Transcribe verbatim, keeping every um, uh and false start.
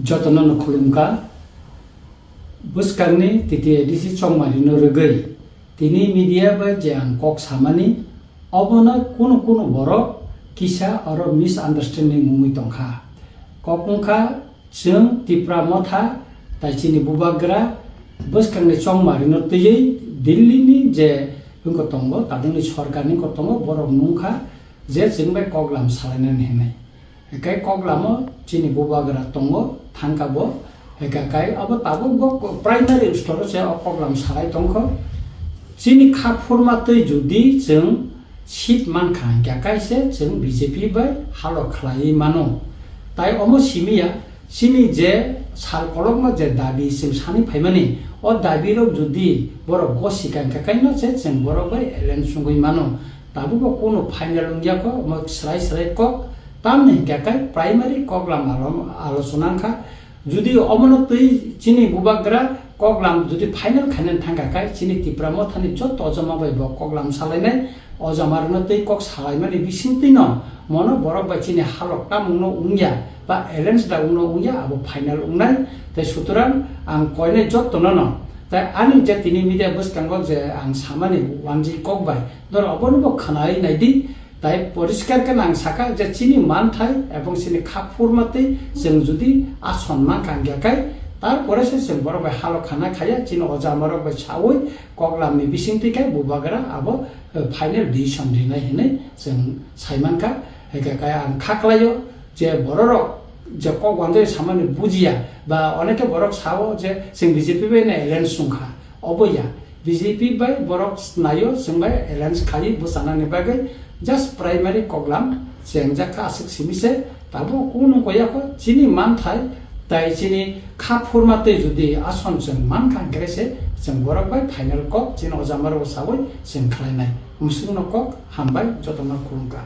Jotono no khulumkha. Bwskangni T T A D C chongmarino rwgwi tini media bai je ang kok samani, obono kunu kunu borok kisa oro misunderstanding wngwi tongkha. Kok wngkha, chwng Tipra Motha tai chini bubagra bwskangni chongmarino twiwi Delhi ni je wngkha tongo, tadingni sorkarni wngkha tongo, borok nungkha je chwng bai koklam salainani hinwi. Hinkhe koklamo chini bubagra tongo, thangkha bo. Hinkhe kai abo tabuk bo primary store se o koklam salai tongkho. Chini kha phurma twi judi chwng seat mankha hinkhe kaise chwng B J P bai halo khlaiwi mano. Tai omo simiya, chini je sal kolokma je dabi chwng sani phaimani, o dabi rok judi borok gosika hinkhe kaino se chwng borok bai alliance wngwi mano. Tabukbo kunu final wngya kho, omo srai srai kok, tamni hinkhe kai primary koklam alo-, alochona wngkha. Judi omono twi chini bubagra koklam judi final khainani thangkha kai, chini Tipra Mothani joto ojama bai bo koklam salainai, ojama rwna twi kok salaimani bisingtwino mono borok bai chini halok tamungno wngya, ba alliance da wngno wngya, abo final wngnai. Tai sutorang ang koinai jotono no, tai ani je tini media bwskango je ang samani wanjwi kok bai, doro obono bo khwnai naidi. Tai poriskar khe nang sakha je chini manthai ebong chini kha phurma twi chwng judi ason mankha hinkhe kai, tarpore se chwng borok bai halok khana khaya, chini ojamarok bai sawi koklamni bisingtwi khe bubagra abo, eh, final decision rinai hinwi chwng saimankha. Hinkhe kai ang kha klaio je bororok je kok wanjwi samani bujiya, ba onekhe borok sao je chwng B J P bai no alliance wngkha, obo ya. B J P bai borok naio chwng bai alliance khaiwi bwchanani bagwi just primary koklam chengjak kha aswk simi se, tabuk kunu koya kho chini manthai tai chini kha phurma twi judi ason chwng mankha hinkhe se chwng borok bai final kok chini ojamarok sawi chwng khlainai. Musungno kok hambai jotono khulumkha.